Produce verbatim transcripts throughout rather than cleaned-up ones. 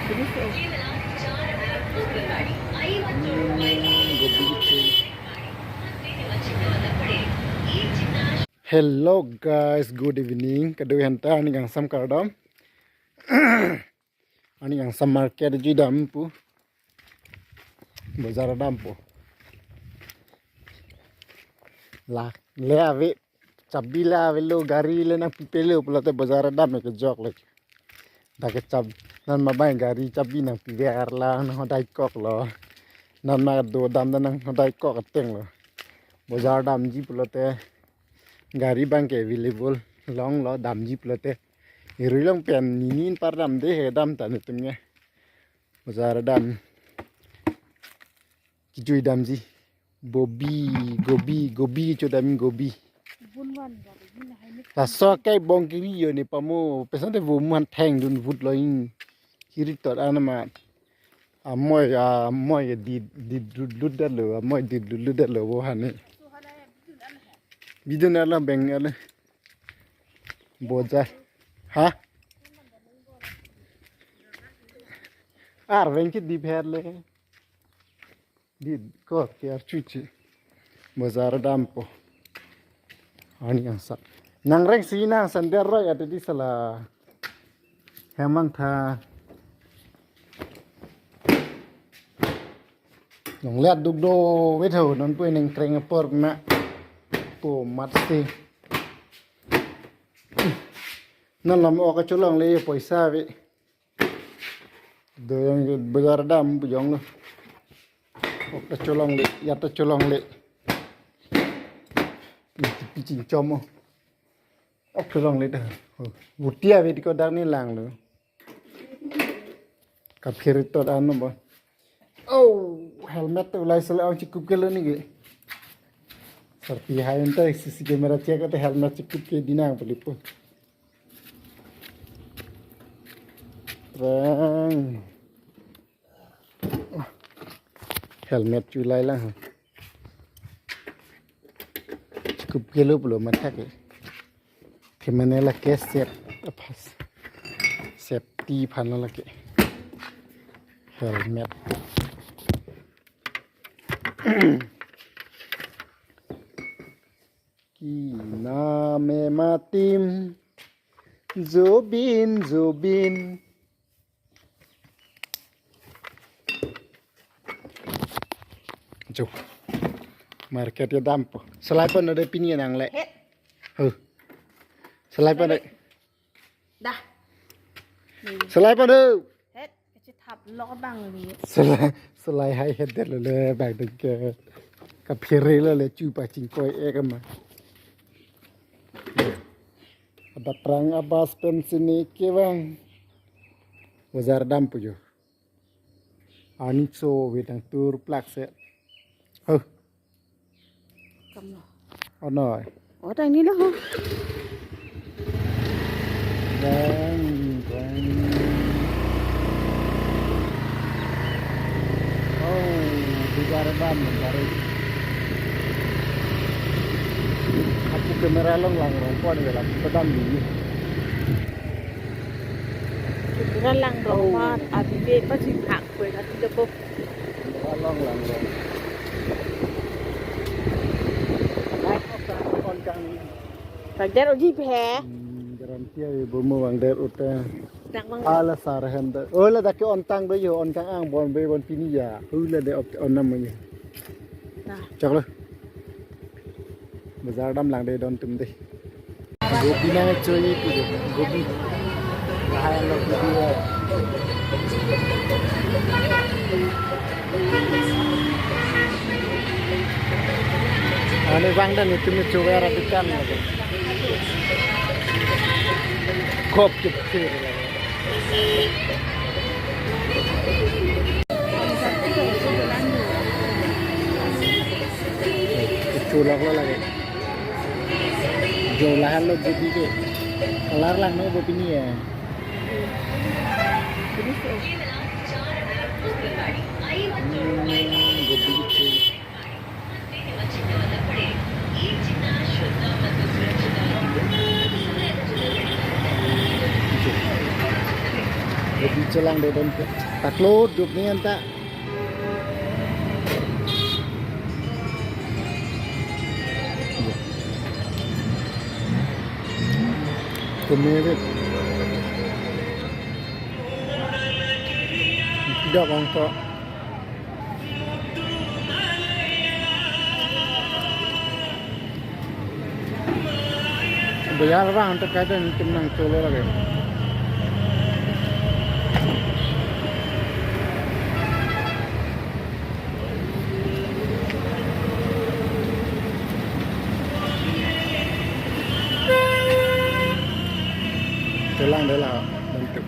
Hmm, gobi kecil. Hello guys, good evening. Kadokave aphanta arni kangsam kardom. Arni kangsam market jui dampo. Bazar dampo. La, le ave, chabi le avelo, gari le nangpipelo pulote bazar dam ke jok le. Dak ke chab, non ma bang gari chabi nangpiver lang, nanghodaikoklo. Non ma do dam dan nanghodaikok atenglo. Bazar damji pulote gari bang ke available longlo, damji pulote. Hirui along pen nini par damde he, dam ta netum nge. Bazar dam. Kejui damji. Gobi, gobi, gobi cho dam, gobi. Laso ke bong kiri yo ne pamo. Pesonte vo muhan thengdun vutlo in. Kiri tot anama. Amoi, amoi di, di lut, lut dalo, amoi di lut, lut dalo vo hane. Bidun ala beng ala. Bazar. Ha? Ar beng ke di pher le. Di ko ke archuchi. Bazar dampo. Arni kangsam. Nangreng si nang sandal roi ada di sala. Hemang tha. Nong liat duk do wetho non pu neng kreng apor ma. Ko mat si. Non lam ok kacholongle poisa ave. Do yang bazar dam pu jonglo. Ok kacholongle, ya kacholongle. Pichin chomo. Ok kacholongle dah. Oh, butia ave di ko dak ni langlo. Kapher tot ano ba. Oh, helmet to lai sele ang chikup kelo ni ke. Sarpi hai unta C C camera check ate helmet chikup ke dinang pelipo. Rang. Helmet chulai lang. Chikup kelo pulo mathake. Themane lake sep apas. Safety aphan lake. Helmet. Ki name matim Zubeen, Zubeen. Jo. Market ya dampo. Selai pon ada pini nangle. Het. Huh. Selai pon ada. Dah. Selai pon ada. Het, kachethap lo bang li. Selai, selai hai het det lo le bang dek ke. Kaphere lo le chu pachingkoi e kama. Ada perang abas pen sini ke bang. Bazar dampo jo. Arni cho ave nangtur plak se. Huh. Kamlo. Oh no. Oh, tang ni lo. Bang, bang. Oh, bazar dam, bazar. Aku kamera long lang rong pon wala, kita dam ni. Kamera lang rong pon, abi be pachingthak kwe kati dapok. Long lang rong. Light off ta on kang. Bang der uji phe. Hmm, garanti ya, bu mo bang der uta. Dak bang. Ala sar hem da. Oh, la dak ke on tang do yo, on kang ang bon be bon pini ya. Hu la de op on nam ya. Nah. Chak lo. Bazar dam lang de don tum de. Gobi nang choi pu gobi. Lahai lo gobi ya. Ani bang dan itu ni chowera dukan lagi. Kop kecil lagi. Itu lak lo lagi. Jo lahai lo gobi ke. Kelar lang no gobi ni ya. Hmm, gobi kecil. Gobi kecil. Dodon ke. Taklo dup ni anta. Kemeret. Tidak ongko. Bazaar abang ta kaita nelitum nangcholo lake. Chelang dela bentuk.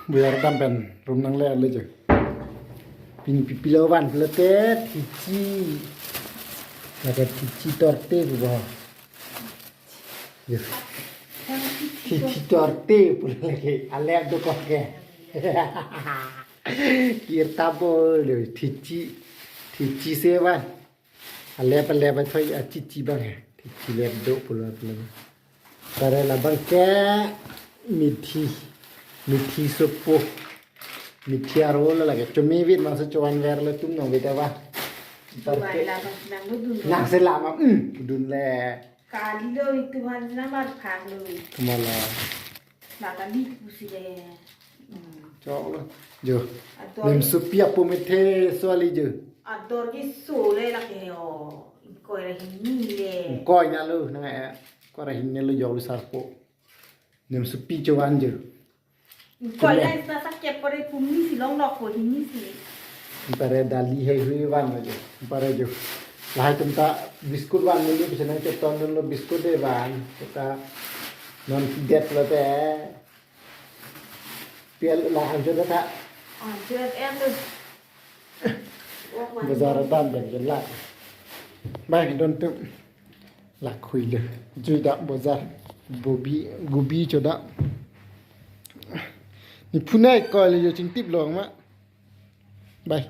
Bazaar dam pen room nangle le jo. Pini pi pilo van pulote thichi. Lake thichi torte pu bo. Jo. Thichi torte pu lake alep dokok ke. Kirta bo lo thichi. Thichi se van. Alep alep athoi achichi abang he. Thichi lep do pulo pulo. Tare labang ke mithi. Mithi sopo. Mithi aro lo lake. Chomivit mangso chovan ver lo tum nong vit ava. Tar ke. Chovan la bang nang lo dun lo. Nang se lama, hmm, dun le. Kali lo itum han na mar phak lo. Tumala. Nang kali pusi le. Hmm. Chok lo. Jo. Ador. Nimsupi apo methe so ali jo. Ador ke so le lake o. Ingkoi ra hini le. Ingkoi na lo nang eh. Ingkoi ra hini lo jo lo sarpo. Nimsupi chovan jo. Ingkoi. Chule. La isna sak kep kore pumni si long nok ko hini si. Pare dali heihui van lo jo. Pare jo. Lahai atum ta biscuit van lo ni, pisa nang cheton lo biscuit de van. Kita non det lo te. Pial la anjo ta. Anjo em lo. Bazaar dam pen ke la. Bai don tu. Lakhui le. Jui da bazaar. Gobi, gobi cho da. Ni phunai ko le jo chingtip long ma. Bai.